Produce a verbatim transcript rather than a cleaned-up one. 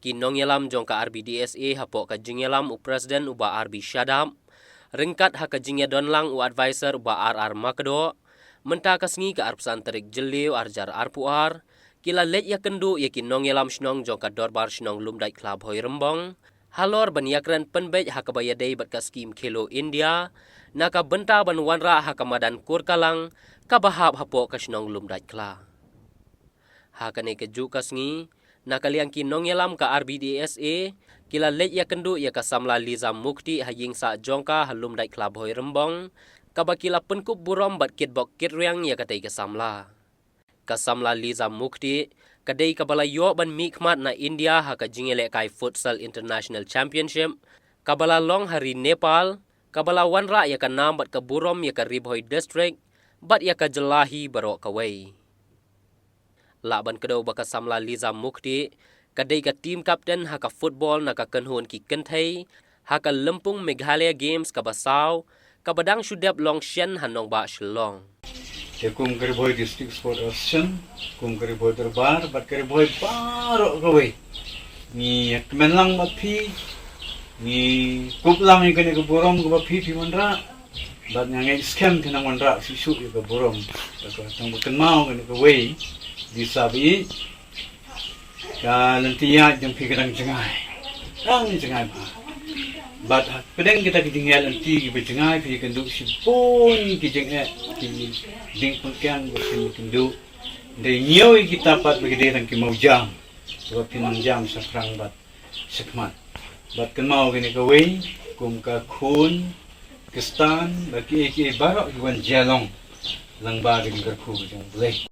Ki nongïalam jong ka R B D S A hapoh ka jingïalam u President u Bah R B Shadap, ryngkat ha ka jingïadonlang u Advisor u Bah R R Makdoh, mynta ka sngi ka arphew san tarik Jylliew arhajar arphew ar, ki la leit ïakynduh ïa ki nongïalam shnong jong ka Dorbar Shnong Lumdaitkhla Bhoirymbong, halor ban ïakren pynbeit ha kaba ïadei bad ka skhim Khelo India, na ka bynta ban wanrah ha ka madan Kurkalang, kaba hap hapoh ka shnong Lumdaitkhla. Ha kane kajuh ka sngi, na ka liang ki nongïalam ka R B D S A, ki la leit ïakynduh ïa ka samla Liza Mukhti ha ïingsah jong ka ha Lumdaitkhla Bhoirymbong, kaba ki la pynkup burom bad kitbok kitriang ïa katei ka samla. Ka samla Liza Mukhti, ka dei kaba la ïoh ban mihkhmat na India ha ka jingïalehkai Futsal International Championship, kaba la long ha ri Nepal, kaba la wanrah ïa ka nam bad ka burom ïa ka Ri Bhoi District, bad ïa ka jylla hi baroh kawei. Lah ban kdew ba ka samla Liza Mukhti, ka dei ka team captain ha ka football na ka kynhun ki kynthei, ha ka lympung Meghalaya Games kaba saw, kaba dang shu dep long shen ha nongbah Shillong. Te kum ka Ri Bhoi District Sport Association, kum ka Ri Bhoi Dorbar, bad ka Ri Bhoi baroh kawei. Ngi kmen lang bad phi, ngi kup lang ïa kane ka burom kaba phi phi wanrah. Bad nga ngeit skhem phin nang wanrah shuh shuh ïa ka burom. Bad ka tang ba kynmaw kane kawei, Liza baieit, ka lynti ïaid jong phi ka dang jngai. Dang jngai bha. Bad hapdeng kita ki jingïaid lynti kiba jngai phi ïakynduh shibun ki jingeh, ki jingpynkhiah ba phin ïakynduh. Dei ñiew ïa kita pat ba ki dei tang ki mawjam. Ba phin nang jam shaphrang bad shakhmat. Bad kynmaw kane kawei, kum ka khun, Khristan, bad kiei kiei baroh ki wan jia long lyngba ka jingkyrkhu ka jong U Blei.